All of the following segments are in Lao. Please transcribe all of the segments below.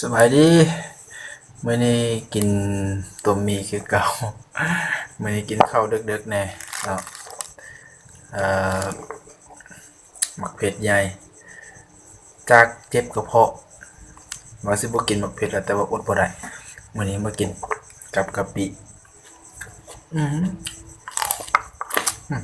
ສະບາຍດີ ມື້ນີ້ກິນຕົ້ມໝີ່ຄືເກົ່າ. ມື້ນີ້ກິນເຂົ້າເດິກໆແດ່ເນາະ. ເອີ ໝາກເຜັດໃຫຍ່ ຈາກເຈັບກະເພາະ ວ່າຊິບໍ່ກິນໝາກເຜັດແລ້ວ ແຕ່ວ່າອົດບໍ່ໄດ້. ມື້ນີ້ມາກິນກັບກະປິ. ອືມ ອືມ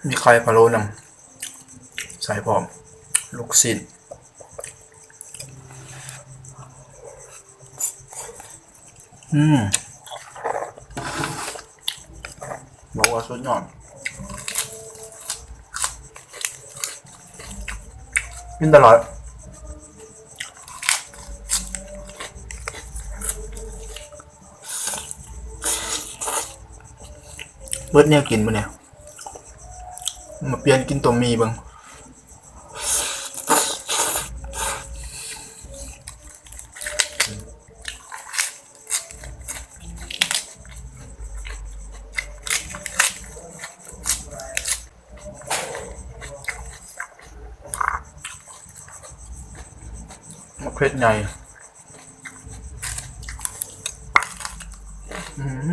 ມີໄຂ່ພະໂລ້ນຳ ໃສ່ພ້ອມລູກຊີ້ນ. ອືມ ບອກວ່າສຸດຍອດ ກິນຕະຫຼອດ. ເບິດແນວກິນມື້ນີ້ ມາປ່ຽນກິນຕົ້ມໝີ່ເບິ່ງ. ໝາກເຜັດໃຫຍ່ ອືມ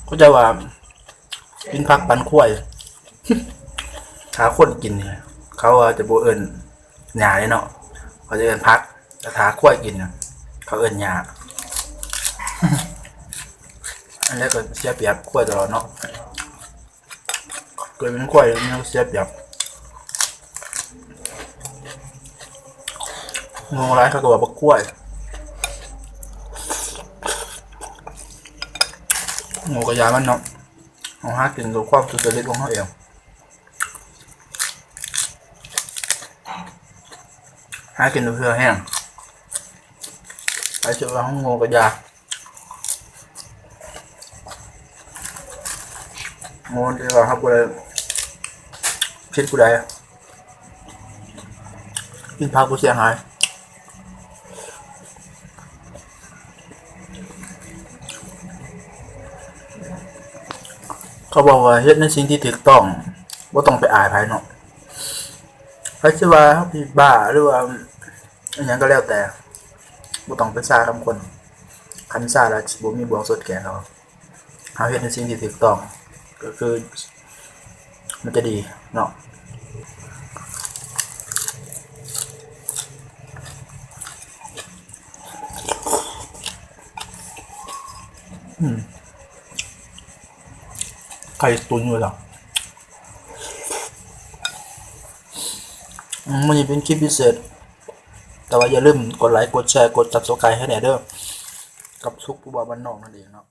ເຂົາເຈົ້າວ່າ ກິນຜັກປັນຄວາຍ ຖ້າຄົນກິນນີ້ ເຂົາວ່າຈະບໍ່ເອີ້ນຫຍ້າເດ້ເນາະ ເຂົາຈະເອີ້ນຜັກ. ແຕ່ຖ້າຄວາຍກິນນະ ເຂົາເອີ້ນຫຍ້າ. ອັນໃດກໍເສຍປຽບຄວາຍຕະຫຼອດເນາະ. ເກີດເປັນຄວາຍຍັງເສຍປຽບ. ໂງ່ຫຼາຍເຂົາກໍວ່າບັກຄວາຍ. ໂງ່ກໍຢ່າມັນເນາະ. ເຮົາຫາກິນດ້ວຍຄວາມສຸດຈະລິດຂອງເຮົາເອງ. ຫາກິນເພື່ອແຮງ. ໃຜຊິວ່າເຮົາໂງ່ກໍຢ່າ. ໂງ່ທີ່ວ່າເຮົາບໍ່ໄດ້ຜິດຜູ້ໃດ. ກິນຜັກບໍ່ເສຍຫາຍ. ເຂົາບອກວ່າເຮັດໃນສິ່ງທີ່ຖືກຕ້ອງ ບໍ່ຕ້ອງໄປອາຍໃຜເນາະ. ໃຜຊິວ່າເຮົາເປັນບ້າ ຫຼືວ່າອີ່ຫຍັງກໍແລ້ວແຕ່ ບໍ່ຕ້ອງໄປຊາຄຳຄົນ. ຄັນຊາແລ້ວຊິບໍ່ມີບ່ວງສົດແກ່ເຮົາ. ເຮົາເຮັດໃນສິ່ງທີ່ຖືກຕ້ອງ ກໍຄືມັນຈະດີເນາະ. ອືມ ໄຂ່ຕຸນຢູ່ລະ. ອືມ ມື້ນີ້ເປັນຄລິບພິເສດ ແຕ່ວ່າຢ່າລືມກົດໄລ ກົດແຊ ກົດ Subscribe ໃຫ້ແດ່ເດີ ກັບສຸກຜູ້ບ່າວບ້ານນອກນັ້ນເອງເນາະ.